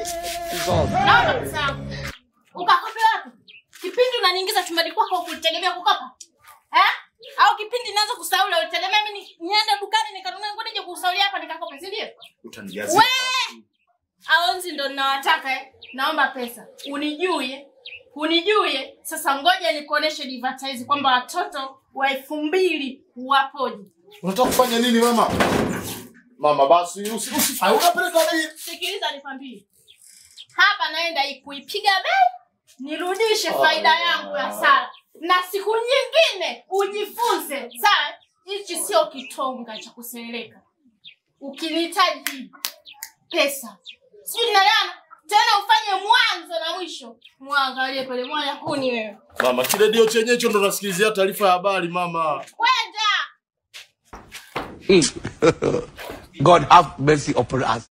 Naomba pesa yangu. Ukakope wapi? Kipindi unaniingiza chumbani kwako hukutegemea kukopa? Eh? Au kipindi naanza kusaula ulitegemea mimi niende dukani nikanunue nguo nije kusaulia hapa nikakope, si ndio? Utanijazia. We! Aonzi ndo ninawataka eh. Naomba pesa. Unijue. Unijue. Sasa ngoja nikuoneshe advertise kwamba watoto wa 2000 wapoje. Unataka kufanya nini mama? Mama basi usifanye. Unapeleka nini? Sikiliza nikwambie. Hapa naenda kuipiga bei nirudishe faida yangu ya sala. Na siku nyingine ujifunze. Sawa? Hichi sio kitonga cha kuseleka. Ukinihitaji pesa. Sijui tunaelewana? Tena ufanye mwanzo na mwisho. Mwangalie pale mwana huni wewe. Mama, kiredio chenye hicho ndo nasikilizia taarifa ya habari mama. Kwenda. God have mercy upon us.